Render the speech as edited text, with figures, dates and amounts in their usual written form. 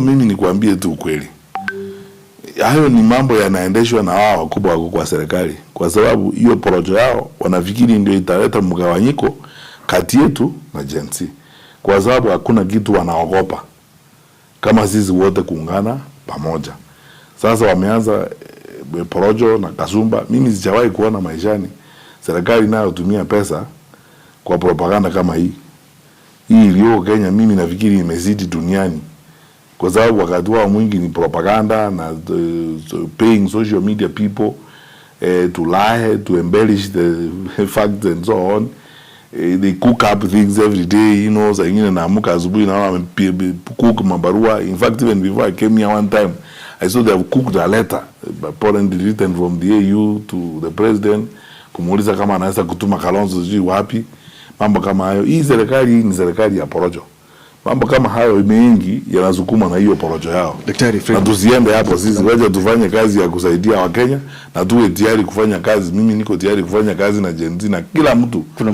Mimi nikuambie tu ukweli, hayo ni mambo yanaendeshwa na wao wakubwa wako kwa serikali, kwa sababu hiyo porojo yao wanafikiri ndio italeta mgawanyiko kati yetu na Gen Z, kwa sababu hakuna kitu wanaogopa kama sisi wote kuungana pamoja. Sasa wameanza porojo na kasumba. Mimi sijawahi kuona maishani serikali inayotumia pesa kwa propaganda kama hii. Hii iliyoko Kenya, mimi nafikiri imezidi duniani, kwa sababu wakati wao mwingi ni propaganda na paying social media people to lie, to embellish the facts and so on. They cook up things every day. Saa ingine naamka asubuhi naona cook mabarua. In fact, even before I came here one time, I saw they have cooked a letter, apparently written from the AU to the president, kumuuliza kama anaweza kutuma Kalonzo sijui wapi, mambo kama hayo. Hii serikali hii ni serikali ya porojo. Mambo kama hayo mengi yanasukuma na hiyo porojo yao. Daktari Fred. Na tusiende hapo sisi, wacha tufanye kazi ya kusaidia Wakenya na tuwe tayari kufanya kazi. Mimi niko tayari kufanya kazi na Gen Z na kila mtu. Kuna